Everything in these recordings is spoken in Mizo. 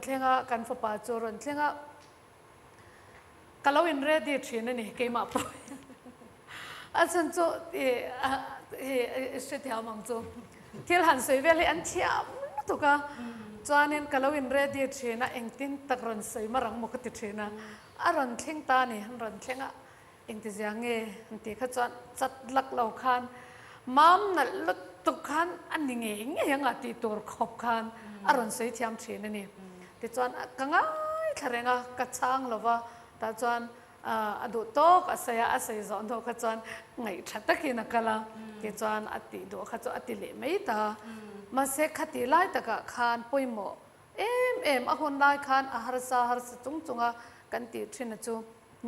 thleng a, kan fapa chu a rawn thleng a, ka lo in ready thin a ni keimah pawh hian a chhan chu i i hrethiam ang chu thil han sawi vel hi an thiam lutuk a chuanin ka lo in ready thin a engtin tak rawn sawi mar ang maw ka ti thin a a rawn thleng ta a ni an rawn thleng a Engtizia nge an tih kha chuan chat lak lo khan mam nalh lutuk khan a ni ngei ngei anga tih tur khawp khan a rawn sawi thiam thin a ni. Tichuan ka ngaithla reng a, ka chhang lo va, tah chuan a duh tawk a sawi a, a sawi zawh hnu kha chuan ngaihtha takin a kal a, tichuan a tih duh kha chu a ti leh mai ta. Mahse khati lai takah khan pawimawh em em a hun lai khan a harsa harsa chung chunga kan tih thin a chu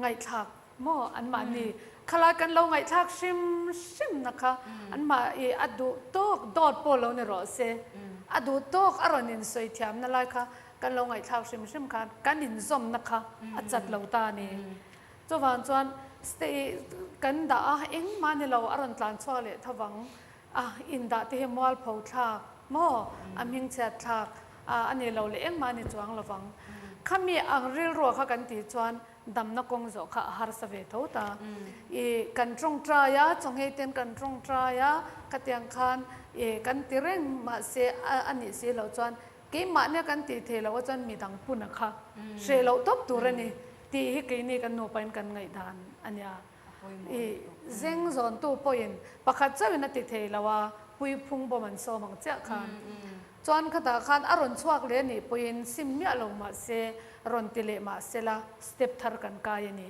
Ngaihthlak maw anmahni khalai kan lo ngaihthlak hrim hrim na kha anmah i a duh tawk dawt pawh lo ni rawh se a duh tawk a rawn insawi thiam na lai kha kan lo ngaihthlak hrim hrim khan kan inzawm na kha a chat lo ta a ni. Chuvang chuan stay kan dah a engmah ni lo a rawn tlan chhuak leh thovang a indah te hi mualpho thlak maw a hmingchhiat thlak a a ni lo leh engmah a ni chuang lovang. Khami ang rilruah kha kan tih chuan damna kawng zawh kha a harsa ve tho ta. I kan tawngtai a, chawnghei ten kan tawngtai a, khatiang khan i kan ti reng mahse a a nih si loh chuan keimahnia kan tih theih loh a chuan midang puna kha hreh loh tawp tur a ni tih hi keini kan nupain kan ngaihdan a nia. I zeng zawntu pawhin pakhat chauhin a ti thei lo a, puiphung bawm an sawm ang chiah khan. Chuan khatah khan a rawn chhuak leh anih pawhin sim miah lo mah se, rawn ti leh mah se la, step thar kan kai a ni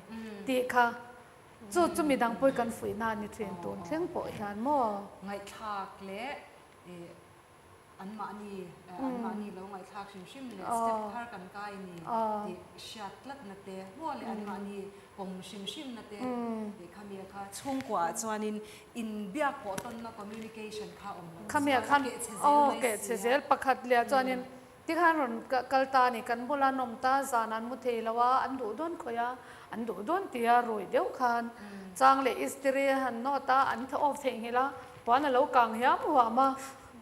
tih kha chu chu midang pawhin kan fuihna a ni thin tun thleng pawh hian maw? Ngaihthlak leh Anmahni, anmahni lo ngaihthlak hrim hrim leh step thar kan kai ni tih hriat tlatna te maw leh anmahni pawm hrim hrimna te tih kha mi kha chhungkua ah chuanin inbiak pawh tawnna communication kha awm loh chuan a keh chhe zel mai si a. Keh chhe zel pakhat leh chuanin tikhan rawn kal ta a ni, kan bula an awm ta, zan an mu thei lo a, an duh dawn khawih a, an duh dawn tia rui deuh khan chang leh istiri han nawt a, an off theihnghilh a, puan a lo kang hiam huam a.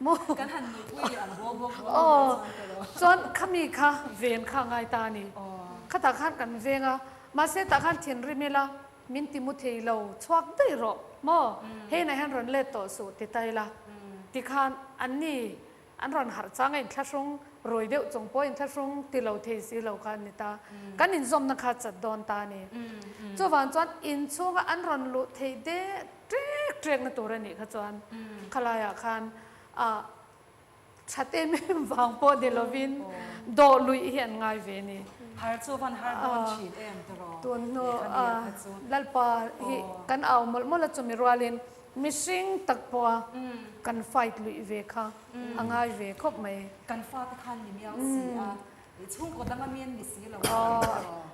Maw? Kan han nuihpui leh ang bawk bawk bawk aw. Chuan khami kha ven kha a ngai ta a ni. Khatah khan kan veng a, mahse tah khan thinrim ila min ti mu thei lo, chhuak daih rawh maw? Heinah hian rawn let tawh suh ti ta ila. Tikhan anni an rawn harh chang a inthlahrung rawi deuh chung pawh inthlahrung ti lo thei si lo kha an ni ta. Kan inzawmna kha chat dawn ta a ni. Chuvang chuan inchhunga an rawn luh theih deh Trek trek na tur a nih kha chuan khalaiah khan ah that em em vang pawh ni lovin dawh luih hi an ngai ve a ni. Har chu van har dawn thin em tawh Tun hnu ah Lalpa hi kan au mawlh mawlh a chumi rualin mihring tak pawha kan fight luih ve kha a ngai ve khawp mai. Kan fate khan ni miau si a, chhungkaw danga mi an ni si lo a.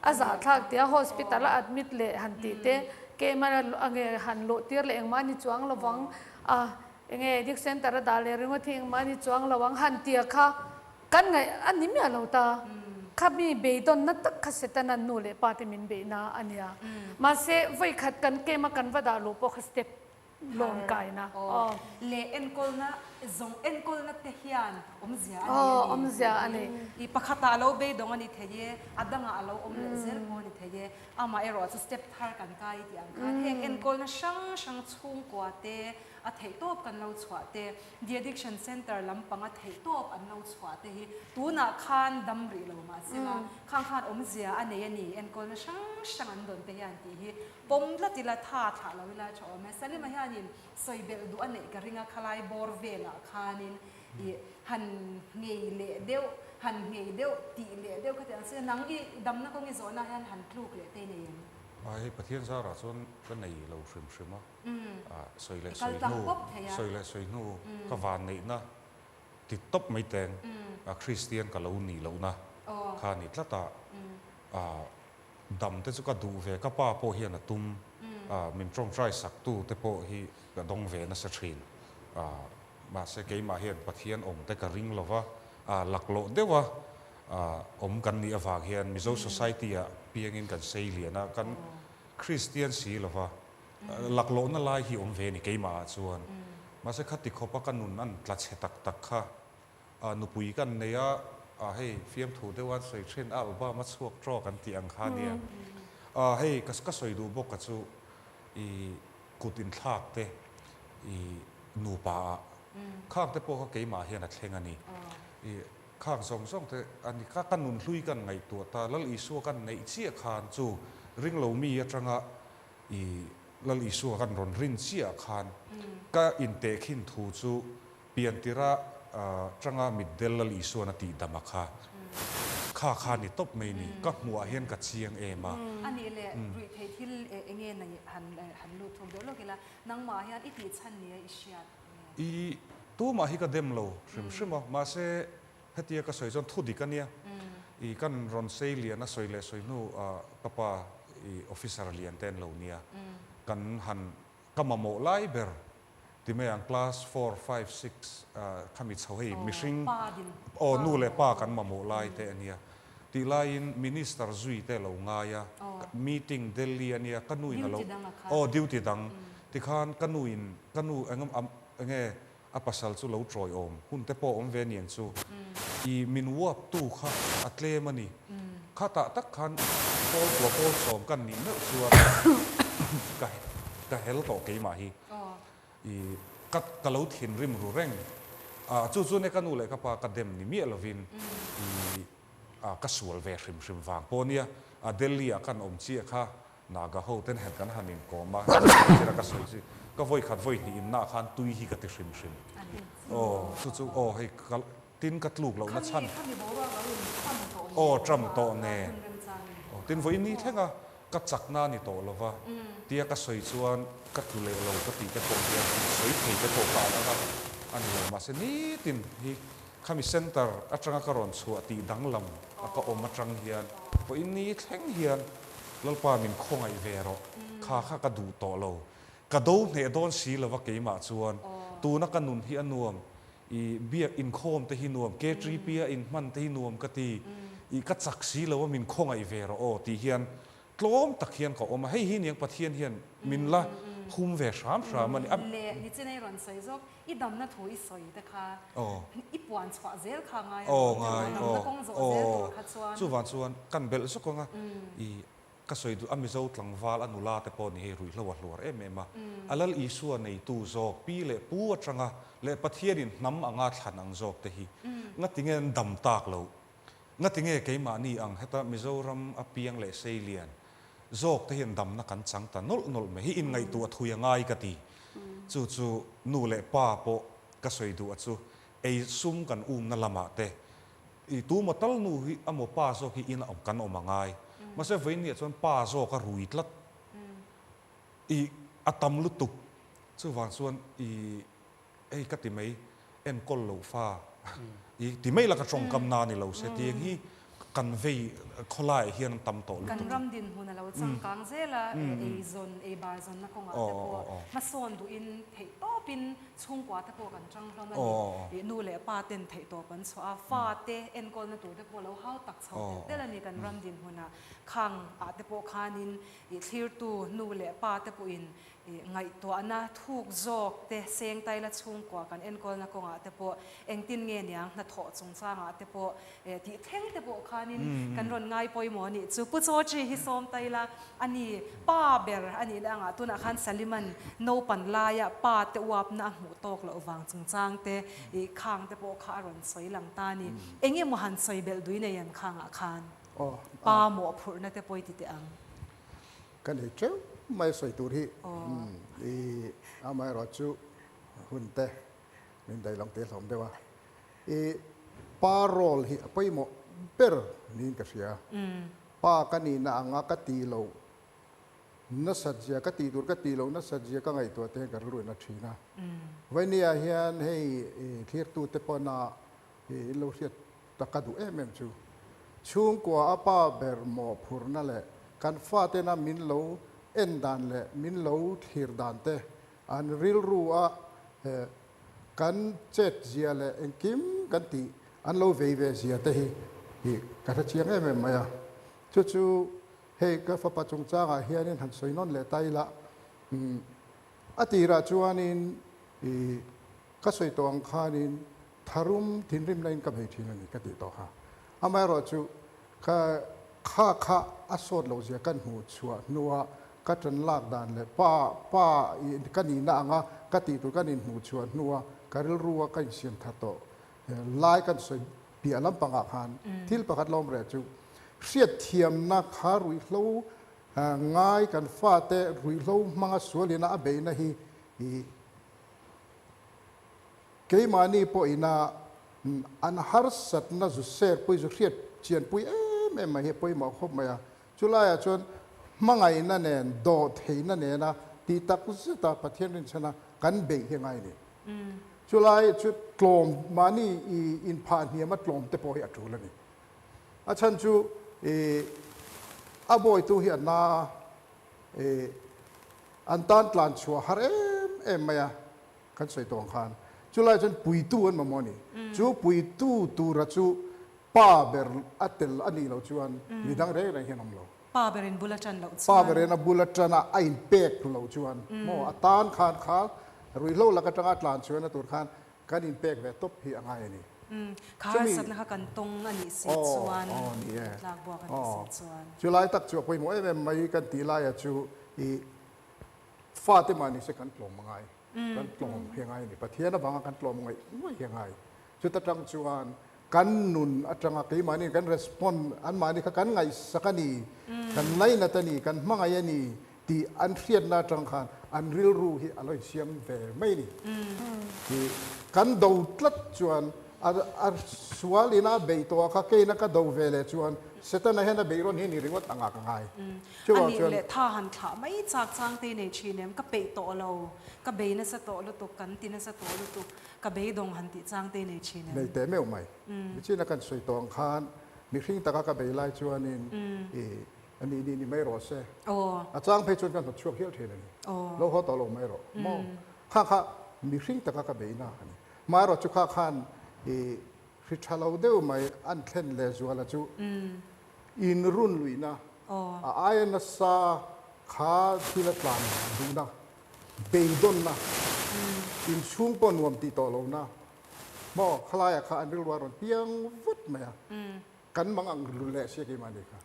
A zahthlak tia hospital a admit leh han tih te keimah a nge han luh tir leh engmah a ni chuang lo vang a, enge addict center a dah leh ringawt hi engmah a ni chuang lo ang han tia kha kan ngaih a ni miah lo ta. Kha mi beidawnna tak kha Setana nu leh pa te min beihna a nia. Mahse vawikhat kan keimah kan va dah luh pawh kha step lawm kaina aw. Leh enkawlna zawng enkawlna te hian awmzia a nei a ni. Awmzia a nei. I pakhatah a lo beidawng a ni thei e, a dangah a lo awm leh zel pawh a ni thei e. Amaherawh chu step thar kan kai tih ang khan heng enkawlna hrang hrang chhungkua te a theihtawp kan lo chhuah te, de addiction center lampanga theihtawp an lo chhuah te hi tunah khan dam rih lo mahsela khang khan awmzia a nei a ni enkawlna hrang hrang an dawn te hian tih hi Pawm tlat ila tha thlah lo ila tha awm e. Salima hianin sawi belh duh a neih ka ring a, khalai bawr velah khanin i han nghei leh deuh, han nghei deuh, tih leh deuh kha ti ang se, nang i damna kawng i zawhna hian han tluk leh te i nei em? A hei Pathian zarah chuan ka nei lo hrim hrim a, sawi leh sawi hnu, sawi leh sawi hnu ka vanneihna ti tawp mai teng a Kristian ka lo nih lohna kha a ni tlat a, Dam te chu ka duh ve, ka pa pawh hian a tum, min tawngtai sak tu te pawh hi ka dawng ve nasa thin. Mahse keimah hian Pathian awm te ka ring lova, laklawh deuha awm kan nih avang hian Mizo society ah piangin kan sei lian a, kan Kristian si lova, laklawhna lai hi awm ve a ni keimah ah chuan. Mahse khati khawpa ka nun an tla chhe tak tak kha nupui kan nei a. a hei fiamthu deuh a sawi thin a album a chhuak trawk an tih ang kha nia. A hei ka ka sawi duh bawk a chu i kut inthlak te i nupa ah khang te pawh kha keimah hian a thleng a ni. I khang zawng zawng te a ni kha ka nun hlui kan ngaihtuah ta Lal Isua kan neih chiah khan chu ringlo mi atanga i Lal Isua kan rawn rin chiah khan ka intehkhin thu chu Piantira tanga mitdel Lal Isuan a tih dam a kha, kha kha ni tawp mai ni, ka hmuhah hian ka chiang em a. A nih leh ruih theih thil eng nge nei han han lut thuk deuh lawk ila, nangmah hian i tih chhan nia i hriat nge? I tumah hi ka dem lo hrim hrim a, mahse hetia ka sawi chuan thu dik a nia, i kan rawn sei lian a sawi leh sawi hnu ka pa i officer lian te an lo nia, kan han ka mamawh lai ber Ti mai ang class four, five, six khami chho hei mihring aw nu leh pa kan mamawh lai te a nia. Tih laiin minister zui te lo ngai a, meeting Delhi a nia ka nu in a lo aw duty dang tikhan ka nu in ka nu eng enge a pasal chu lo tawiawm hun te pawh awm ve niang chu i min uap tu kha a tlem a ni. Khatah tak khan pawl kua pawl sawm kan nih meuh chuan ka ka hel tawh keimah hi. I ka ka lo thinrim ru reng a, chu chu ne ka nu leh ka pa ka dem ni miah lovin i a ka sual ve hrim hrim vang pawh nia a Delhi ah kan awm chiah kha Naga ho ten han kan han inkawm a, zira ka sawi chu ka vawi khat vawi hnih inna ah khan tui hi ka ti hrim hrim aw chu chu aw hei ka tin ka tluk lohna chhan aw ṭam tawh nen aw tin vawi ni thleng a ka chakna a ni tawh lo va, tia ka sawi chuan ka tlu leh lo ka tih te pawh hian sawi thei te pawh ka an ang a, a ni lo. Mahse nitin hi khami centre atanga ka rawn chhuah tih danglam a ka awm atang hian pawhin ni thleng hian Lalpa min khawngaih ve rawh, kha kha ka duh tawh lo, ka do hneh dawn si lo va keimah chuan tuna ka nun hi a nuam, i biak inkhawm te hi nuam, KTP a inhman te hi nuam ka ti, i ka chak si lo a min khawngaih ve rawh aw tih hian tlawm tak hian ka awm a, hei hi niang Pathian hian min la hum ve hram hram a ni. Le nichin a i rawn sawi zawk, i damna thu i sawi te kha i puan chhuah zel kha ngai a ni tiraw, damna kawng zawh zel tur kha chuan. Chuvang chuan kan belh zawk ang a, i Ka sawi duh a Mizo tlangval a nula te pawh ni hei ruihhlo a hluar em em a. A Lal Isua neitu zawk pi leh pu atanga leh Pathianin hnam anga thlan ang zawk te hi ngatinge an dam tak loh? Ngatinge keimahni ang heta Mizoram a piang leh seilian zawk te hian damna kan chang ta nawlh nawlh mai hi inngaihtuah thui a ngai ka ti. Chu chu nu leh pa pawh ka sawi duh a chu ei sum kan umna lamah te I tu maw tal nu hi a maw pa zawk hi in a kan awm a ngai. Mahse vawiinniah chuan pa zawk a rui tlat. I a tam lutuk. Chuvang chuan i hei ka ti mai enkawl loh fa i ti mai la ka tawngkam na ni lo se tiang hi kan vei khawlaiah hian an tam tawh lutuk. Kan ram dinhmun a lo changkang zel a, eizawn eibar zawnna kawngah te pawh hmasawn duhin theih tawpin Chhungkua te pawh kan chang hlawm a ni. Nu leh pa ten theihtawp an chhuah a, fa te enkawlna tur te pawh lo hau tak chho telh telh a ni kan ram dinhmunah. Khang ah te pawh khanin thlirtu nu leh pa te pawhin ngaihtuahna thuk zawk te seng taila chhungkua kan enkawlna kawngah te pawh engtin nge niang hnathawh chungchangah te pawh tih thleng te pawh khanin kan rawn ngai pawimawh a nih chu. Pu Chaw-chi hi sawm taila A ni, pa ber a nih leh angah tunah khan Saliman naupan laia pa te uapna a hmuh tawk loh vang chungchang te ih khang te pawh kha a rawn sawi lang ta a ni. Eng emaw han sawi belh dui nei an khangah khan pa mawhphurhna te pawh i ti teh ang. Ka nei teuh mai sawi tur hi i amaherawhchu hun te min daih lang teh hlawm deuh a. I pa role hi a pawimawh ber niin ka hria. Pa ka nihna anga ka tih loh nasat zia, ka tih tur ka tih loh nasat zia ka ngaihtuah te hian ka rilru in a thin a. Vawinia hian hei thlirtute pawna in lo hriat tak ka duh em em chu chhungkua a pa ber mawhphurhna leh kan fatena min lo en dan leh min lo thlir dan te an rilru a Kan chet zia leh engkim kan tih an lo vei ve zia te hi ih ka hre chiang em em mai a. Chu chu hei ka fapa chungchangah hianin han sawi nawn leh ta ila, umm a tirah chuanin ih ka sawi tawh ang khanin tharum thinrimna in ka bei thin a ni ka tih tawh kha. Amaherawhchu ka kha kha a sawt loh zia kan hmuh chhuah hnua ka ṭan lak dan leh pa pa ka nihna anga ka tih tur kan inhmuh chhuah hnua ka rilrua ka insiam thar tawh lai kan sawi piah lampangah khan thil pakhat lawm reh chu hriatthiamna kha ruihhlo ngai kan fate ruihhlo hmanga sualina a beihna hi i Keimahni pawhina an harsatna zu serpui, zu hriat chianpui em em mai hi a pawimawh khawp mai a. Chulaiah chuan hmangaihna nen, dawhtheihna nena tih tak zeta Pathian rinchhana kan beih hi a ngai a ni. Chulai chu tlawm, mahni i inphah hniama tlawm te pawh hi a tul a ni. A chhan chu i a bawitu hi a na a, i an tan tlan chhuah har em em mai a. Kan sawi tawh ang khan chulai chuan puitu an mamawh a ni. Chu puitu tura chu pa ber a tel a nih loh chuan midang reng reng hian awm lo. Pa berin bul a tan loh chuan. Pa berin a bul a tan a, a inpek loh chuan maw a tan khan kha ruihhlo lak atanga a tlan chhuahna tur khan kan inpek ve tawp hi a ngai a ni. Kha harsatna kha kan tawng a nih si chuan, tlak buak a nih si chuan. Chulai tak chu a pawimawh em em mai kan tih laia chu i fate mah ni se kan tlawm a ngai. Kan tlawm hi a ngai a ni. Pathian avanga kan tlawm ngaih ngaih hi a ngai. Chuta tang chuan kan nun atanga keimahni kan respond anmahni kha kan ngaihsak a ni, kan lainat a ni, kan hmangaih a ni tih an hriatna atang khan an rilru hi a lo insiam ve mai a ni. Kan do tlat chuan A sual ina a beih tawh a kha keina ka do ve leh chuan Setana hian a beih rawn hi ni ringawt anga ka ngai. Chuvang chuan. A nih leh tha han thlah mai chak chang te nei thin em? Ka peih tawh lo, ka bei nasa tawh lutuk, kan ti nasa tawh lutuk, ka beidawng han tih chang te nei thin em? Nei teh meuh mai. Nichina kan sawi tawh ang khan mihring taka ka bei lai chuanin i a nih nih ni mai rawh se. A chang phei chuan ka hnawt chhuak hial thin a ni. Lo haw tawh lo mai rawh. Maw? Kha kha mihring taka ka beina a ni. Hmaerawh chu kha khan i hri tha lo deuh mai an thlen leh zuala chu in run luihna a aia nasa kha thil a tlan duhna, beidawnna, in chhung pawh nuam tih tawh lohna maw khalaiah kha an rilru a rawn piang vut mai a, kan mang ang ru leh sia keimah ni kha.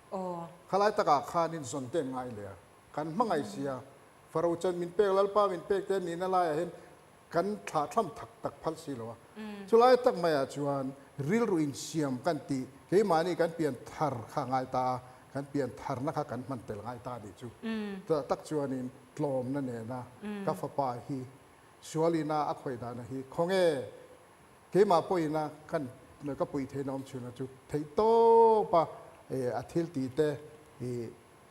Khalai takah khanin zawn te an ngai leh a, kan hmangaih sia, Faro chan min pek Lalpa min pek te nihna laiah hian Kan thlah tham tak tak phal si lo a. Chulai tak maiah chuan rilru insiam kan tih, keimahni kan pian thar kha ngai ta a, kan pian tharna kha kan hman tel ngai ta a nih chu. Chutah tak chuanin tlawmna nena ka fapa hi sualina a khawih dana hi khawnge keimah pawhina kan ka puih theihna awm chhunna chu theih tawpa a thil tih te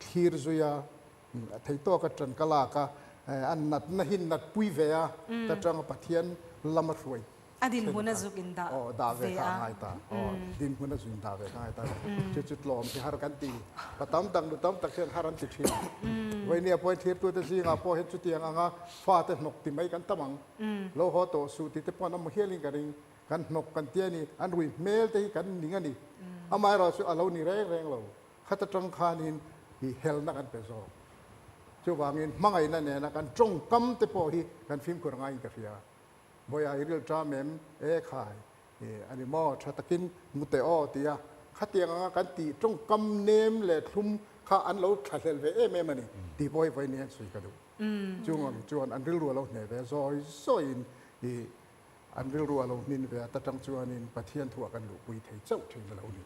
thlir zui a, Thei tawk a tan ka lak a, a natna hi natpui ve a, ta tanga Pathian lam a hruai A dinhmun a zuk in dah dah ve kha a ngai ta. Aw, dinhmun a zuk in dah ve kha a ngai ta. Chu chu tlawm hi har kan ti. Pa tam tak, nu tam tak hian har an ti thin. Vawinia pawhin thirtute zingah pawh hian chutiang anga fate hnawk ti mai kan tam ang. Lo haw tawh suh tih te pawh an awm hialin ka ring. Kan hnawk kan ti a ni, an rui hmel te hi kan ning a ni. Amaherawhchu a lo ni reng reng lo. Khat atang khanin i helna kan pe zawk. Chuvangin hmangaihna nena kan tawngkam te pawh hi kan fimkhur ngaiin ka hria. Vawiah i ril ṭam em? E khai, i a ni maw? Ṭha takin mu teh aw tia khatiang anga kan tih tawngkam nem leh thlum kha an lo thlahlel ve em em a ni tih pawh hi vawiin hian sawi ka duh. Chung ang chuan an rilru a lo hneh ve zawi zawiin i An rilru a lo hmin ve a, ta tang chuanin Pathian thuah kan luhpui thei chauh thin a lo ni.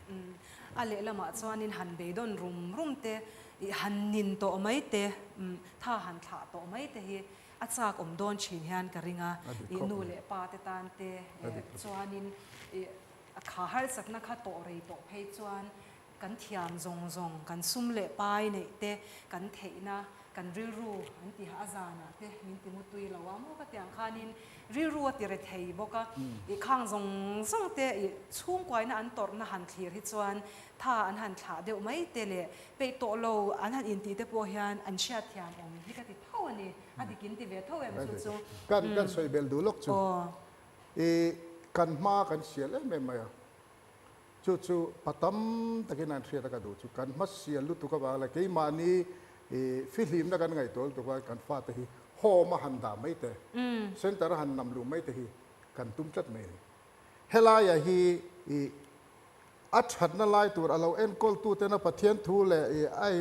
A lehlamah chuanin han beidawn rum rum te, i han nin tawh mai te, tha han thlah tawh mai te hi a chak awm dawn thin hian ka ring a. I nu leh pa te tan te chuanin i kha harsatna kha tawh rei tawh phei chuan kan thiam zawng zawng, kan sum leh pai neih te, kan theihna, kan rilru an tihah a zanah te min ti mutui lo a maw ka ti ang khanin rilru a ti re thei bawk a, i khang zawng zawng te i chhungkuaina an tawrhna han thlir hi chuan tha an han thlah deuh mai te leh peih tawh lo an han intih te pawh hian an hriatthiam awm hi ka ti tho a ni, a dik in ti ve tho em chu chu. Kan kan sawi bel duh lawk chu i kan hma kan sial em em mai a. Chu chu pa tam takin an hriat a ka duh chu kan hmasial lutuk avang leh keimahni fihlimna kan ngaihtuah lutuk a kan fate hi home a han dah mai te, center a han nam luh mai te hi kan tum tlat mai a ni. Helaia hi i A thatna lai tur a lo enkawl tuten a Pathian thu leh i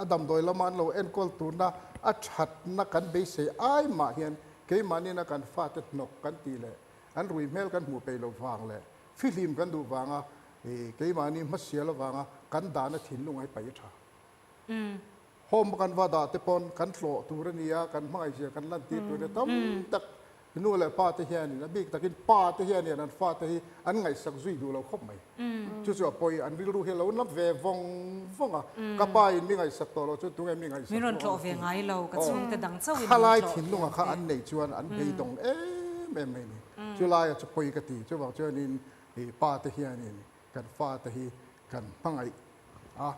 a damdawi lama an lo enkawl turna a thatna kan beisei ai mah hian keimahniina kan fate hnawk kan tih leh an rui hmel kan hmuh peih loh vang leh fihlim kan duh vanga i keimahni hmasial avanga kan dahna thinlung ai paih a tha. Home kan va dah te pawn kan tlawh tur a ni a, kan hmangaihzia kan lantir tur a ni a, tam tak nu leh pa te hianin a bik takin pa te hianin an fate hi an ngaihsak zui duh lo khawp mai. Chu chu a pawi, an rilru hi a lo na ve vawng vawng a, ka pa in mi ngaihsak tawh lo chuan tunge mi ngaihsak Min rawn tlawh ve ngai lo, ka chhungte dang chauhin min Khalai thinlunga kha an neih chuan an beidawng em em mai a ni. Chulaia chu pawi ka ti, chuvang chuanin pa te hianin kan fate hi kan hmangaih a,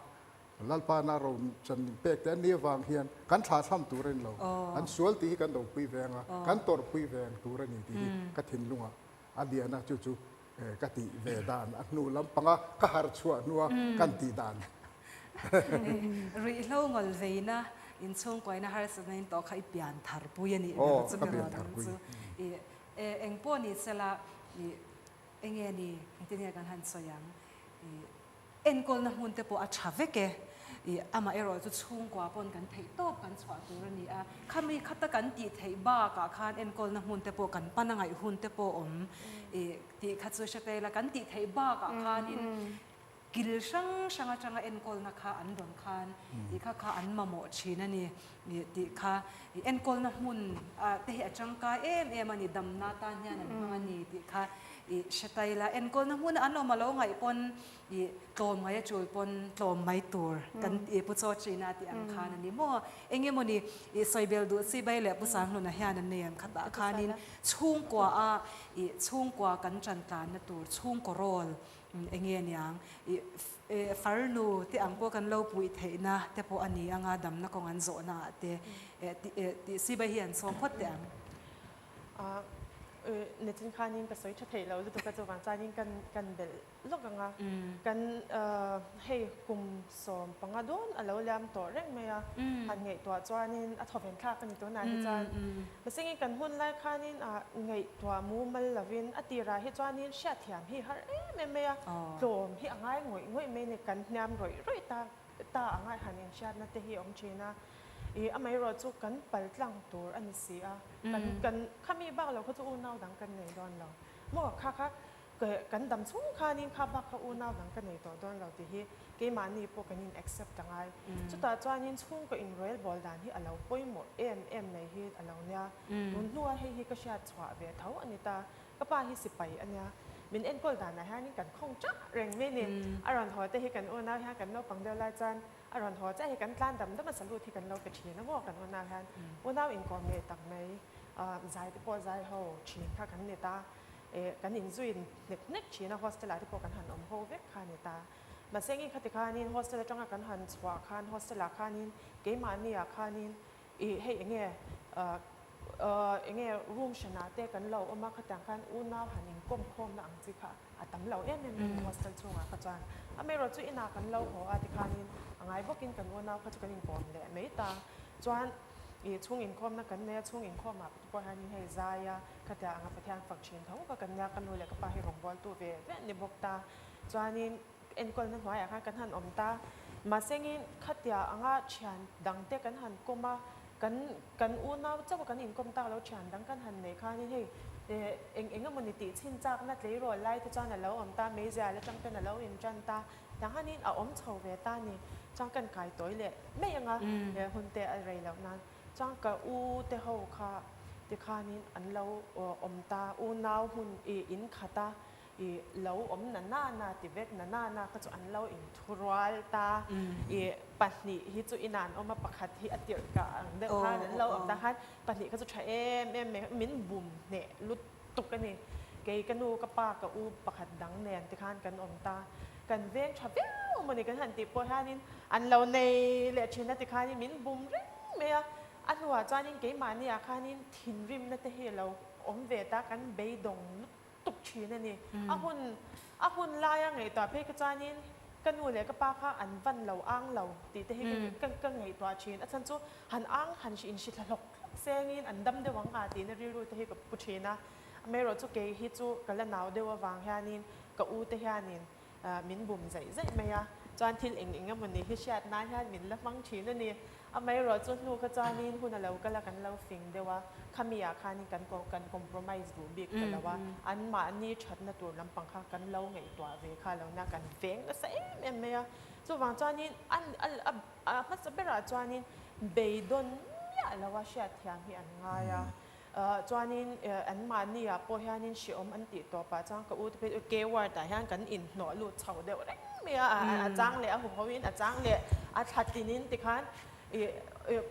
Lalpana ro chan min pek te an nih avang hian kan thlahthlam tur a ni lo. An sual tih hi kan do pui veng a, kan tawrh pui veng tur a ni tih hi ka thinlungah a lian a, chu chu ka tih ve dan a hnu lampanga ka harh chhuah hnua kan tih dan. Ruihhlo ngawl veina inchhungkuaina harsatna in tawh kha i pian thar pui a nih ber chu mi rawn ang chu. Eng pawh ni sela enge ni engtin nge kan han sawi ang. Enkawlna hmun te pawh a tha vek e. I amah erawh chu chhungkua pawn kan theih tawp kan chhuah tur a ni a. Khami khata kan tih theih bakah khan enkawlna hmun te pawh kan pan a ngaih hun te pawh awm i tih kha chu hre ta ila. Kan tih theih bakah khanin kil hrang hrang atanga enkawlna kha an rawn khan i kha kha an mamawh thin a ni i tih kha. I enkawlna hmun te hi a tangkai em em a ni, damna tan hian an hmang a ni tih kha I hre ta ila, enkawlna hmuna an awm a lo ngaih pawn i tlawm ngai a tul pawn tlawm mai tur kan i Pu Chaw China tih ang khan a ni maw? Eng emaw ni i sawibel duh chi bai leh Pu Sanghluna hian an nei ang khatah khanin chhungkua a i chhungkua kan tan tlanna tur chhungkaw rawl eng nge niang i farnu te ang pawh kan lo puih theihna te pawh a ni anga damna kawng an zawhna ah te tih si bai hi an sawm phawt teh ang. Nichin khanin ka sawi tha thei lo lutuk a chuvang chuanin kan kan belh lawk ang a, kan hei kum 15 dawn a lo liam tawh reng mai a, han ngaihtuah chuanin a thawven thlak a ni tunah hi chuan. Mahsengin kan hun lai khanin ngaihtuah mumal lovin a tirah hi chuanin hriatthiam hi har em em mai a, tlawm hi a ngai ngawih ngawih mai a ni, kan hniam rawih rawih ta ta anga han inhriatna te hi a awm thin a, ih amaherawh chu kan pal tlang tur a ni si a, kan kan khami bak lo kha chu unau dang kan nei dawn lo maw kha kha kan dam chhung khanin kha bak kha unau dang ka nei tawh dawn lo tih hi keimahni pawh kan in accept a ngai. Chutah chuanin chhungkaw inruel bawl dan hi a lo pawimawh em em mai hi a lo nia, tun hnua hei hi ka hriat chhuah ve tho a ni ta. Ka pa hi sipai a nia, min enkawl danah hianin kan khawng chah reng mai ni. A rawn haw te hi kan unau hian kan naupang deuh lai chuan a rawn haw chiah hi kan tlan dam dam a salute hi kan lo pe thin a maw kan unau hian. Unau inkawm ngei tak mai zai te pawh zai ho thin kha kan ni ta. Kan inzui hnek hnek thin a, hostel ah te pawh kan han awm ho vek kha a ni ta. Mahse engin khati khanin hostel atanga kan han chhuah khan hostel ah khanin keimahni ah khanin Ih hei enge enge room hranah te kan lo awm a, khatiang khan unau han inkawm khawmna ang chi kha a tam lo em em mai hostel chhungah kha chuan. Amaherawh chu inah kan lo haw a tikhanin a ngai bawkin kan unau kha chu kan inkawm leh mai ta. Chuan ih chhung inkhawmna kan nei a, chhung inkhawmah pawh hianin hei zai a, khatiang anga Pathian fak thin tho kha kan nia, ka nu leh ka pa hi rawngbawltu ve ve an ni bawk ta. Chuanin. Enkawlna hnuaiah khan kan han awm ta. Mahsengin khatia anga thian dangte kan han kawm a, kan kan unau chauh a kan inkawm tak lo thian dang kan han neih khanin hei eng eng emawni tih chhin chakna tleirawl lai te chuan a lo awm ta, meizial atang ten a lo intan ta. Tiang hanin a awm chho ve ta ni. Chuan kan kai tawi leh mai anga hun te a rei loh nan. Chuan ka u te ho kha tikhanin an lo awm ta, unau hmun i in khat a. I lo awm na na na ti vek na na na kha chu an lo in thurual ta. I pahnih hi chu inah an awm a, pakhat hi a tirh kah ang deuh khan an lo awm ta khan pahnih kha chu tha em em mai min bum hneh lutuk a ni. Kei ka nu ka pa ka u pakhat dang nen ti khan kan awm ta. Kan veng tha viau maw ni kan han tih pawh hianin an lo nei leh thin a ti khanin min bum reng mai a. A hnuah chuanin keimahniah khanin thinrimna te hi a lo awm ve ta, kan beidawng lutuk. tuk thin a ni. A hun a hun laia ngaihtuah phei kha chuanin ka nu leh ka pa kha an van lo ang lo tih te hi ka ka ngaihtuah thin. A chhan chu han ang han in hri thla hlawk hlawk sengin an dam deuh ang a tihna rilru te hi ka pu thin a. Amaherawh chu kei hi chu ka la nau deuh avang hianin ka u te hianin. Min bum zaih zaih mai a, chuan thil eng eng emaw ni hi hriat nan hian min la hmang thin a ni. Amaherawh chu hnu kha chuanin hun a lo kal a, kan lo fing deuh a, khami ah khanin kan kan compromise duh bik ta lo a, anmahni thatna tur lampang kha kan lo ngaihtuah ve kha lo nia, kan veng nasa em em mai a. Chuvang chuanin an a hmasa berah chuanin beidawn miah lo a hriatthiam hi an ngai a. Chuanin anmahni ah pawh hianin hrehawm an tih tawp ah chuan ka u te phei chu K ward ah hian kan inhnawh lut chho deuh reng mai a, a chang leh a hu ho in a chang leh a thla tin in tikhan ih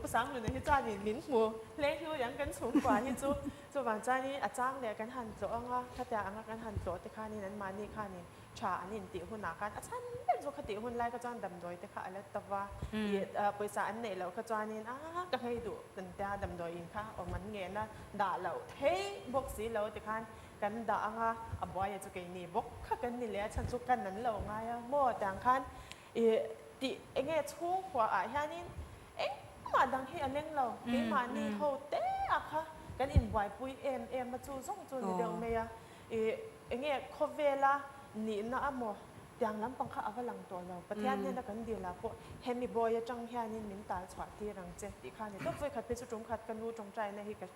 Pu Sangluna hi chuanin min hmu hlei hlu yang kan chhungkua hi chu chuvang chuanin a chang leh kan han tlawh ang a, khatia anga kan han tlawh te khanin anmahni khanin tha an intih hunah khan a chhan ber chu khatih hun lai kha chuan damdawi te kha a la ta va, ih pawisa an neih loh kha chuanin a ka nghei duh kan tia damdawi in kha awm an ngen a, dah loh theih bawk si lo tikhan kan dah ang a, a buaia chu keini bawk kha kan ni leh a chhan chu kan an lo ngai a maw tiang khan ih tih eng nge chhungkua ah hianin engmah dang hi a leng lo, keimahni ho te ah kha kan inbuaipui em em a chu zawng chu ni deuh mai a. Ih, enge khawvela nihna a maw? Tiang lampang kha a va lang tawh lo. Pathian hnena kan dil ah pawh hemi bawi atang hianin min tal chhuah tir ang che tih kha a ni tawp. Vawikhat phei chu tum khat ka nu tawngtaina hi ka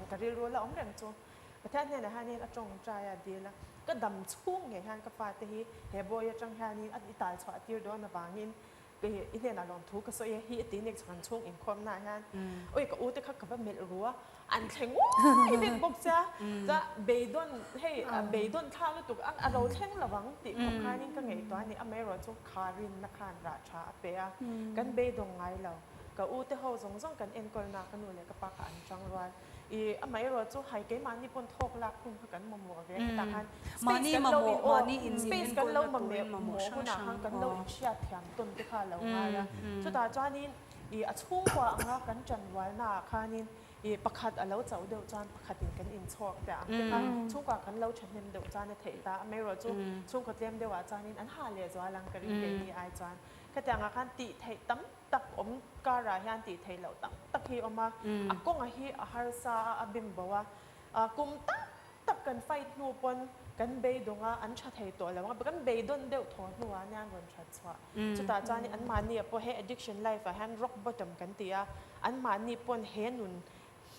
ka rilru la awm reng chu. Pathian hnenah hianin a tawngtai a dil a, ka dam chhung ngei hian ka fate hi he bawi atang hianin a i tal chhuah tir dawn avangin I hnenah lawmthu ka sawi e, hi ti nek chhan chhung inkhawmna ah hian oi ka u te kha ka va melh ru a, an thleng uai vek bawk che a, chuan beidawn hei beidawn thlak lutuk a a lo thleng lo ang tih khawp khanin ka ngaihtuah a ni, amaherawh chu kharinna khan rah tha a pe a, kan beidawng ngai lo, ka u te ho zawng zawng kan enkawlna ka nu leh ka pa kha an tang rual. I amaherawh chu hai keimahni pawn thawk lak hun kha kan mamawh ve a hetah khan space kan lo in aw space kan lo mamawh hunah khan kan lo inhriat thiam tawn te kha a lo ngai a chutah chuanin i a chhungkua anga kan tanrualna ah khanin i pakhat a lo chauh deuh chuan pakhatin kan inchhawk te ang te kha chhungkua kan lo thahnem deuh chuan a theih ta amaherawh chu chhungkaw tlem deuh ah chuanin an ha leh zual ang ka ring keini ai chuan khatiang ah khan tih theih tam tak awm karah hian tih theih loh tam tak hi a awm a, a kawnga hi a harsa a, a bim bo a, kum tam tak kan fight hnu pawn kan beidawng a, an tha thei tawh lo ang a, kan beidawn deuh thaw hnuah nia an rawn that chhuah. Chutah chuan anmahni ah pawh he addiction life ah hian rock bottom kan ti a, anmahni pawn he nun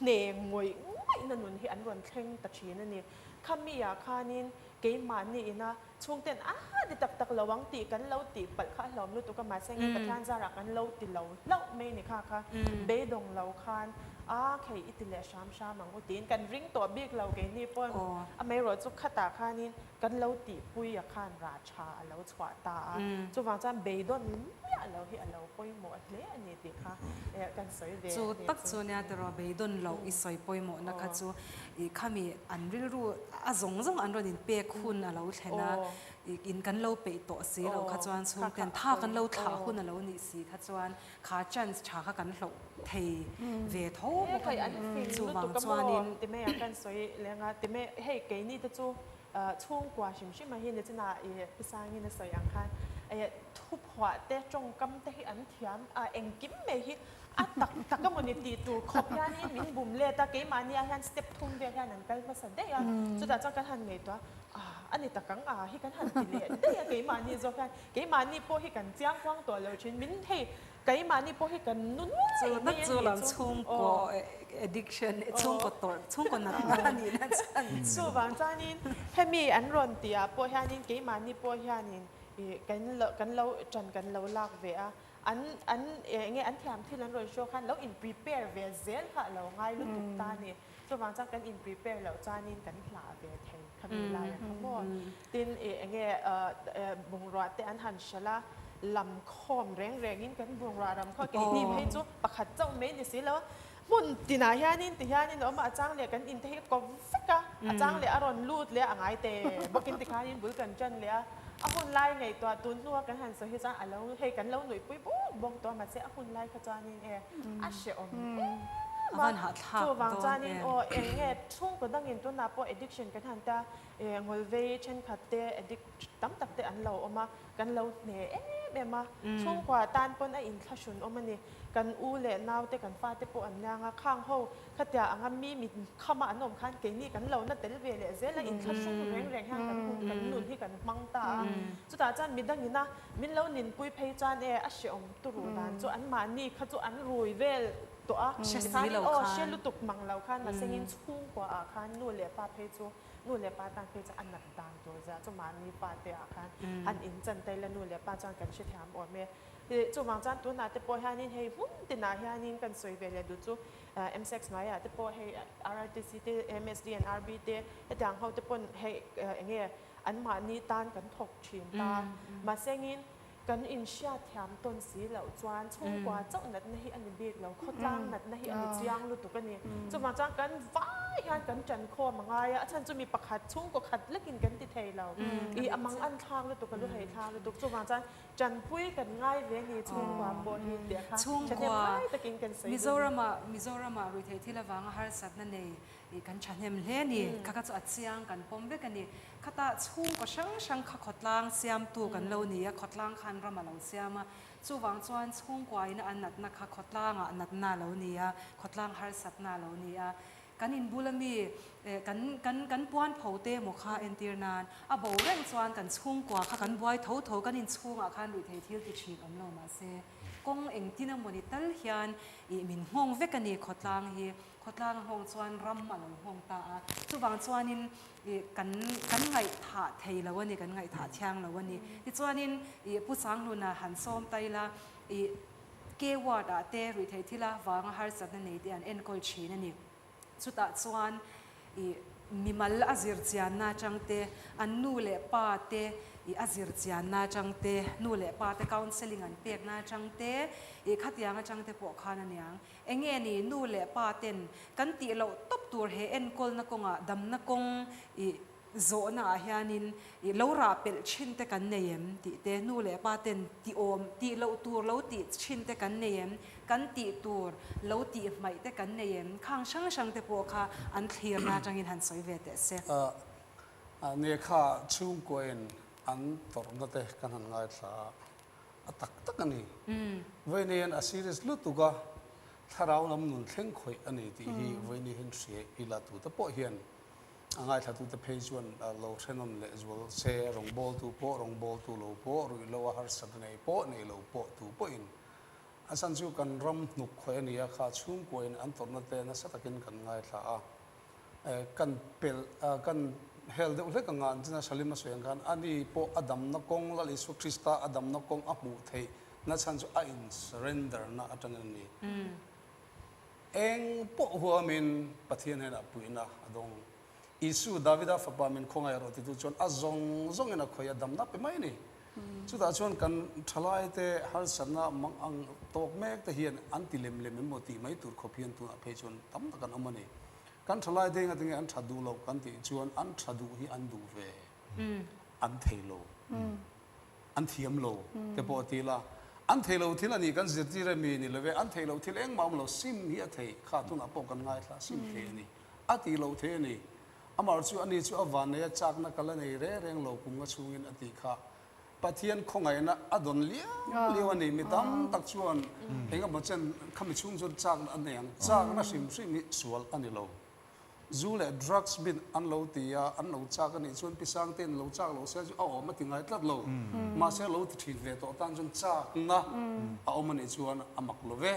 hne ngawih ngawihna nun hi an rawn thleng ta thin a ni. Khami ah khanin keimahni ina Chhungten a ti tak tak lo ang tih kan lo tih palh kha a hlawm lutuk a, mahse nge Pathian zarah kan lo ti lo hlauh mai ni kha kha beidawng lo khan a khei i ti leh hram hram ang u tiin kan ring tawh bik lo keini pawn amaherawh chu khatah khanin kan lo tihpui a khan rah tha a lo chhuah ta a, chuvang chuan beidawn miah lo hi a lo pawimawh hle a ni tih kha kan sawi ve a Chu ni tak chu. chu nia tiraw beidawn loh i sawi pawimawhna kha chu I khami an rilru a zawng zawng an rawn in pek hun a lo thlen a, in kan lo peih tawh si lo kha chuan chhungten tha kan lo thlah hun a lo nih si kha chuan kha chance tha kha kan hloh thei ve tho bawk a ni. Chuvang chuanin. Timei ah kan sawi leng a, Timei hei keini te chu chhungkua hrim hrim a hi ni chinah i Pi Sangin a sawi ang khan thuphuah te tawngkam te hi an thiam a, engkim mai hi A tak tak a mawni tih tur khawp hianin min bum let a, keimahni ah hian step thum vel hian an kal hmasa daih a, chutah chuan kan han ngaihtuah a, a ni tak ang a hi kan han ti leh daih a keimahni zawk hian, keimahni pawh hi kan chiang kuang tawh lo thin, min hei keimahni pawh hi kan nu Chu nuai tak mai a chu nih lam chu chhungkaw addiction, chhungkaw tawrh, chhungkaw natna a nih na chuan. Chuvang chuanin hemi an rawn tih ah pawh hianin keimahni pawh hianin kan lo ṭan kan lo lak ve a, An an eng nge an thiam thil an rawn show khan lo in prepare ve zel kha a lo ngai lutuk ta a ni. Chuvang chuan kan in prepare loh chuanin kan hlah ve thei kha mi lai a kha maw. Tin ih eng nge bungrua te an han hralh a, lam khawm reng rengin kan bungrua ram khaw keini phei chu pakhat chauh mai ni si lo a. Hmun tinah hianin ti hianin a awm a, a chang leh kan inte hi a kawp vek a, a chang leh a rawn lut leh a ngai te bawkin tikhanin bul kan ṭan leh a, a hun lai ngaihtuah tun hnua kan han sawi hi chuan a lo hei kan lo nuihpui bawk bawk tawh a mahse a hun lai kha chuanin e a hrehawm em a, chuvang chuanin aw eng nge chhungkaw dangin tunah pawh addiction kan han tia e ngawlvei thenkhat te addict tam tak te an lo awm a, kan lo hne em. em em a, chhungkua tan pawn a inthlahrun awm a ni. Kan u leh naute kan fate pawh an liang a, khang ho khatia anga mi mit khama an awm khan keini kan lo na tel ve leh zel a, inthlahrung reng reng hian kan hun kan nun hi kan hmang ta a. Chutah chuan midangin a min lo ninpui phei chuan e a hreawm turu dan chu anmahni kha chu an rui vel tawh a, tikhanin aw hre lutuk mang lo khan mahsengin chhungkua ah khan nu leh pa phei chu nu leh pa tan phei chuan a nat dan tur zia chu mahni pa te ah khan han inchan ta ila nu leh pa chuan kan hrethiam awm e. Chuvang chuan tunah te pawh hianin hei hmun tinah hianin kan sawi ve leh duh chu MSEX hnuaiah te pawh hei RRTC te MSD and RB te hetiang ho te pawn hei eng nge anmahni tan kan thawk thin ta. Mahsengin kan inhriatthiam tawn si loh chuan chhungkua chauh natna hi a ni bik lo, khawtlang natna hi a ni chiang lutuk a ni. Chuvang chuan kan vai hian kan ṭan khawm a ngai a, a chhan chu mi pakhat chhungkaw khat lekin kan ti thei lo. Ih a mang an thlak lutuk, a lu hei thlak lutuk. Chuvang chuan Ṭanpui kan ngai ve ni chhungkua pawh hi tih kha ṭhahnem ngai takin kan sawi duh. Mizorama Mizorama ruihtheih thil avanga harsatna nei kan ṭhahnem hle ni. Kha kha chu a chiang kan pawm vek a ni. Khata chhungkaw hrang hrang kha khawtlang siamtu kan lo ni a, khawtlang khan ram a lo siam a. Chuvang chuan chhungkuaina a natna kha khawtlangah natna a lo ni a, khawtlang harsatna a lo ni a. Kan inbul ami kan kan kan puan pho te emaw kha entir nan a bo reng chuan kan chhungkua kha kan buai tho tho kan inchhungah khan ruihthei thil ti thin awm lo mahse kawng engtin emawni tal hian ih min nghawng vek a ni khawtlang hi khawtlang a nghawng chuan ram a lo nghawng ta a chuvang chuanin ih kan kan ngaihthah thei lo a ni kan ngaihthah thiang lo a ni tichuanin ih Pu Sanghluna han sawm ta ila ih K ward ah te ruihtheih thila vanga harsatna nei te an enkawl thin a ni. Chutah chuan ih mimal a zir chianna atang te, an nu leh pa te ih a zir chianna atang te, nu leh pa te counselling an pekna atang te, ih khatiang atang te pawh khan a niang. Enge ni nu leh pa ten kan tih loh tawp tur he enkawlna kawngah damna kawng ih Zawhna ah hianin i lo rah pelh thin te kan nei em tih te, nu leh pa ten ti awm tih loh tur lo tih thin te kan nei em, kan tih tur lo tih hmaih te kan nei em, khang hrang hrang te pawh kha an thlirna atangin han sawi ve teh se. A nia kha chhungkuain an tawrhna te kan han ngaithla a, a tak tak a ni. Vawiin a serious lutuk a, thlarau lam nun thleng khawih a ni tih hi vawiin hian hria ila tute pawh hian A ngaithlatute phei chuan lo hrenawn leh zual se, rawngbawltu pawh, rawngbawltu lo pawh, ruihlo a harsatna nei pawh, nei lo pawh tu pawhin a chhan chu kan ram hnuk khawih a ni a, kha chhungkuain an tawrhna te nasa takin kan ngaithla a, kan pelh, kan hel deuh hlek anga an china Salim a sawi ang khan ani pawh a damna kawng, Lal Isua Krista a damna kawng a hmuh theih na chhan chu a in surrender na atangin a ni. Eng pawh huamin Pathian hnenah puihna a dawng. Isu, Davida fapa min khawngaih rawh titu chuan a zawng zawngin a khawih a damna pe mai a ni. Chutah chuan kan thalaite harsatna mang ang tawk mek te hian an ti lem lem emaw tih mai tur khawp hian tunah phei chuan tam tak an awm a ni. Kan thalaite enga tinge an tha duh loh kan tih chuan an tha duh hi an duh ve, an thei lo. An thiam lo te pawh a ti la. An thei lo thil a ni kan zirtir a mi ni lo ve, an thei lo thil engmah awm lo, sim hi a thei, kha tunah pawh kan ngaithla, sim thei a ni, a ti lo thei a ni. Amah chu ani chu a vannei a chakna kal a nei reng reng lo kum nga chhungin a tih kha. Pathian khawngaihna a dawn liau liau a ni, mi tam tak chuan engemaw chen khami chhung chuan chakna a nei ang, chakna hrim hrim hi sual a ni lo. Zu leh drugs bin an lo ti a, an lo chak a nih chuan pi Sangtein lo chak lo se chu a awm a ti ngai tlat lo. Mahse lo ti thin ve tawh tan chuan chakna a awm a nih chuan a mak lo ve.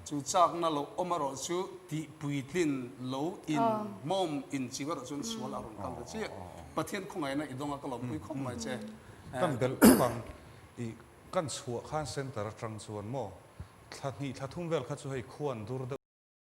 Chu chakna lo awm erawh chu tih puitlin lo in hmawm in chiu erawh chuan sual a rawn kal ta chiah. Pathian khawngaihna i dawng a ka lawmpui khawp mai che. Kan belh khawp ang i kan chhuah khan center atang chuan maw thla hnih thla thum vel kha chu hei khuan dur deuh.